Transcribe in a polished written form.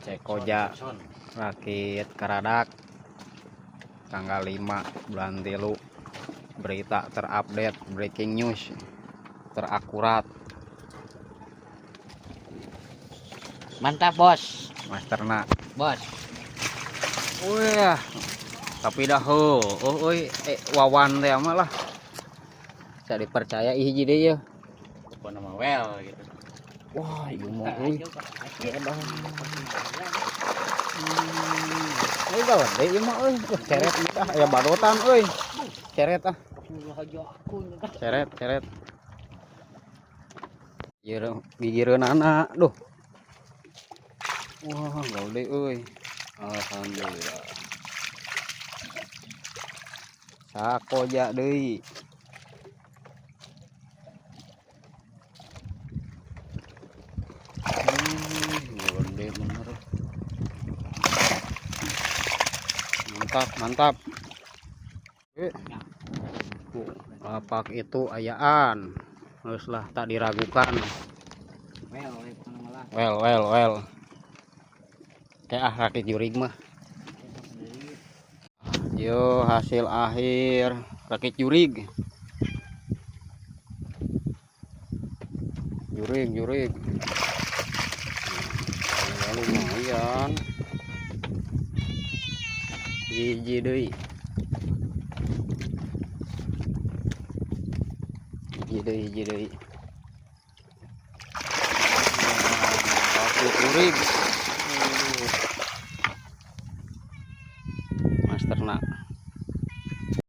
Cekoja rakit karadak tanggal 5 bulan 3, berita terupdate, breaking news terakurat. Mantap bos. Masterna bos. Wah, tapi dah oh euy, wawan teh mah lah. Bisa dipercaya hiji deui ya. Pokona mah well gitu. Wah, ieu mah euy. Euy gede ieu mah euy. Ceret ah, aya badotan euy. Ceret ah. Ceret, ceret. Gigireunana, duh. Wah, gede euy. Alhamdulillah. Sakoja deui. Gede bener. Mantap, mantap. Lapak itu ayaan. Haruslah tak diragukan. Well, well, well. Kayak ah rakit jurig mah. Yo, hasil akhir rakit jurig. Jurig, jurig. Ya, lumayan. Hiji deui. Hiji deui, hiji deui. Rakit jurig.